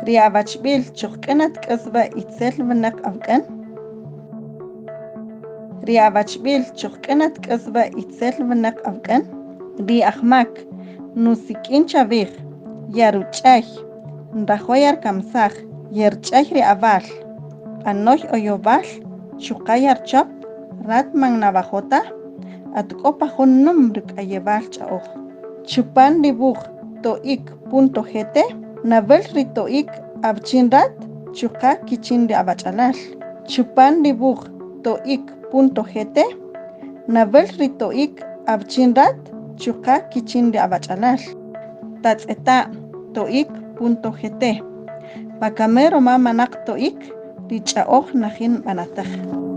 Ri awachb'il chuqk'in atk'asb'a itzel winäq awk'an? Ri awachb'il chuqk'in atk'asb'a itzel winäq awk'an? Ri ajmak nusik'in chawij, yaruch'ay, nrajo' yarkamsaj, yerch'ay ri awal, b'anoy oyowal, chuqa' yarchop, rat man nawajo' ta, at k'o pa jun nüm ruk'ayewal ch'a'oj. Chupan ri wuj to'ik.gt nawil ri to'ik awchin rat chuqa' kichin ri awach'alal. Chupan ri wuj to'ik.gt nawil ri to'ik awchin rat chuqa' kichin ri awach'alal. Tatz'eta' to'ik.gt Wakami ruma manaq to'ik, ri ch'a'oj najin nb'anatäj.